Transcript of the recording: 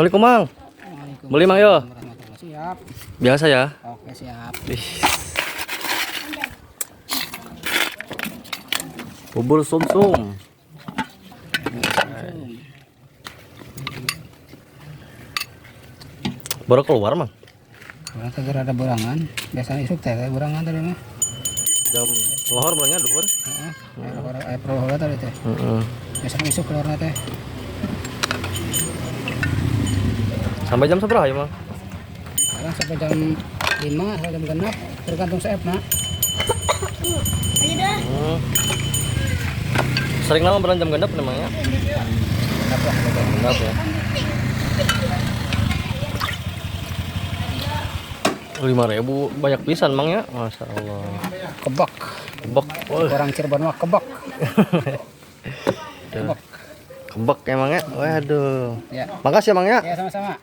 Assalamualaikum Mang. Beli Mang yo. Siap. Biasa ya. Oke siap. Bubur sumsum. Baru keluar Mang. Orang segera ada berangan. Biasanya isuk teh berangan tadi mah. Jam lohor belanya duhur. Heeh. Air pro tadi teh. Heeh. Biasanya isuk keluarna teh. Sampai jam seberapa ya Mang? Sekarang sampai jam 5 sampai jam genap tergantung CF nak. Sering lama berang jam genap namanya. Genap lah. Genap ya. 5.000 banyak pisan Mang ya. Masya Allah. Kebak. Kebak. Orang Cirebon mah kebak. Kebak emang ya. Waduh. Ya. Makasih ya Mang ya. Ya sama-sama.